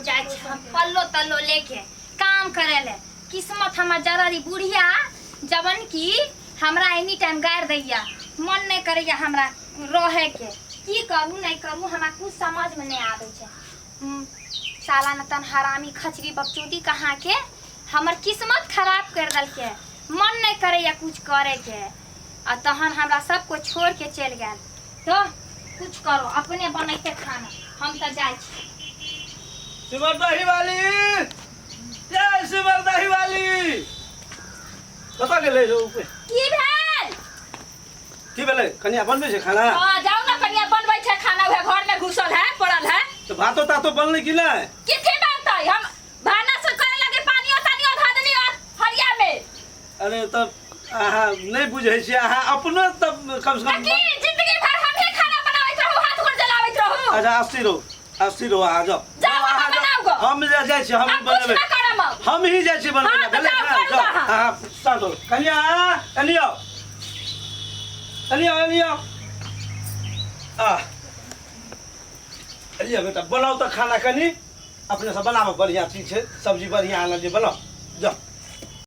जाइ छी हम पल्लो तल्लो लेके काम करे ले। किस्मत हमर जररी बुढ़िया जवन की हमरा एनी टाइम गारि दैया, मन नहि करैया हमरा रहे के। की करू नहि करू हमरा कुछ समझ में नहि आबै छै। साला न तन हरामी खचरी बकचोदी कहाँ के हमर किस्मत खराब कर देलकै। मन नहि करैया कुछ करे के, आ तहन हमरा सब कोइ छोड़ के चलि गेल। तो कुछ करो अपने बनैते खाना, हम तऽ जाइ छी। सिमर दही वाली, जय सिमर दही वाली। कतऽ गेलै रे ऊपर? की भेल? की भेलै? कनिया बनबै छै खाना? हाँ, जाओ ना, कनिया बनबै छै खाना, उहे घर में घुसल है पड़ल है। तऽ भातो तातो बनलै कि नहि? किथे बनतै? हम भानस करे लगे पानियो तानियो धऽ देली हरिया में। अरे तब अहाँ नहि बुझै छियै, अहाँ अपनो तब कम से तऽ कम की जिंदगी भर हमहे खाना बनाबैत रहू, हाथ गोड़ जलाबैत रहू? अच्छा अस्थिर रहू, अस्थिर रहू, अहाँ जाउ। जाउ, अहाँ अहाँ जाउ। बनाउ गो। हम जाइ छियै, हम हम कुछ बनेबै। ना करम अब। हम ही जाइ छियै बनबै हाँ, लए, तऽ भेलै जाउ, ने? करू जाउ, अहाँ। अहाँ शान्त रहू। कनिया, कनिया, कनिया, कनिया। आ लिअ बेटा, बनाउ तऽ खाना कनी अपने से बनाबऽ, बढ़िआँ चीज छै, सब्जी बढ़िआँ आनल जे, बनाउ जाउ।